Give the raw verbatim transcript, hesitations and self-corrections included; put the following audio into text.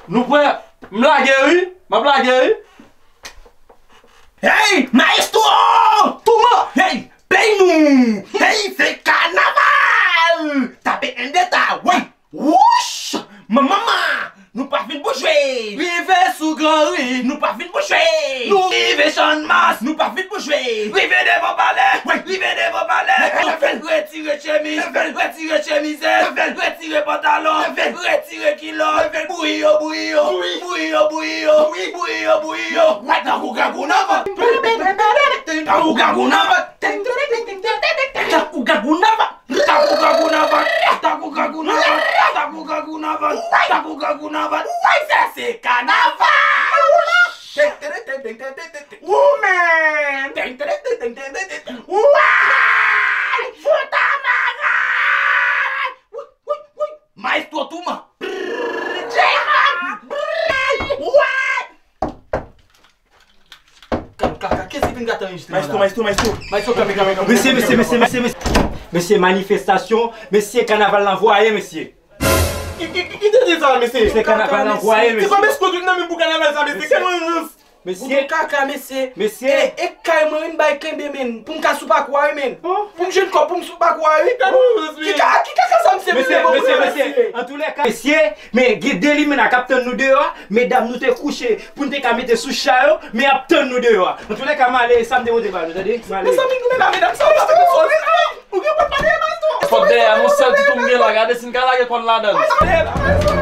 Nou prè? M lage wi. M ap lage wi. Hey, maestro! Touman! Hey, pey nou! Hey, se kanaval! Tape en deta, wey! Wouch! Manmanman! Nou pa vin pou jwe! Rive sou Gran Ri! Nou pa vin pou jwe! Nou rive Channmas! Nou pa vin pou jwe! Rive devan palè! Wey! Rive devan palè! Retire chemiz! Retire chemizèt! Retire pantalon! Retire kilòt! Bouyi yo, bouyi yo! Bouyi yo, bouyi yo! Bouyi yo, bouyi yo! Tankou grangou nan vant! Tankou grangou nan vant! Tankou grangou nan vant! Tankou grangou nan vant! Tankou grangou nan vant! Tankou grangou nan vant! Tankou grangou nan vant! Sa se kanaval! Ou menm! Ou ay! Fouta maray! Wi, wi, wi! Maestro Touman! J-Man! Ou ay! Kaka, kaka, kiyès ki vin gate anrejistreman la? Maestro, maestro, maestro. Maestro, kanpe, kanpe, kanpe. Mesye, mesye, mesye, mesye, mesye. Mesye, manifestasyon, mesye, kanaval la anvwaye, mesye. Ki, ki, ki, ki te di sa, mesye? Mesye, kanaval la anvwaye, mesye. Se kòm eskwòt vin nan men pou kanaval sa, mesye. Kanaval. Mesye. Bouton kaka, mesye. Mesye. E, e kay mwen, wi, m bay kenbe, men. Pou m ka sou pakou a, wi, men. Pou m jwenn kòb, pou m sou pakou a, wi. Ki ka, ki kaka sa, mesye? Mesye, mesye, mesye. Antouka, mesye, men gen de limena k ap tann nou deyò a. Medam nou te kouche pou n te ka mete sou cha yo, men y ap tann nou deyò a. Antouka, m ale, sa m te pote ba nou, tande? M ale. Mezanmi, nou menm a medam sa, ou pa fè sòs. Ou gen pou pale, maestro. Fòk dèyè a, yon sèl ti tou m gen la, gade si n ka lage kòn ladan l.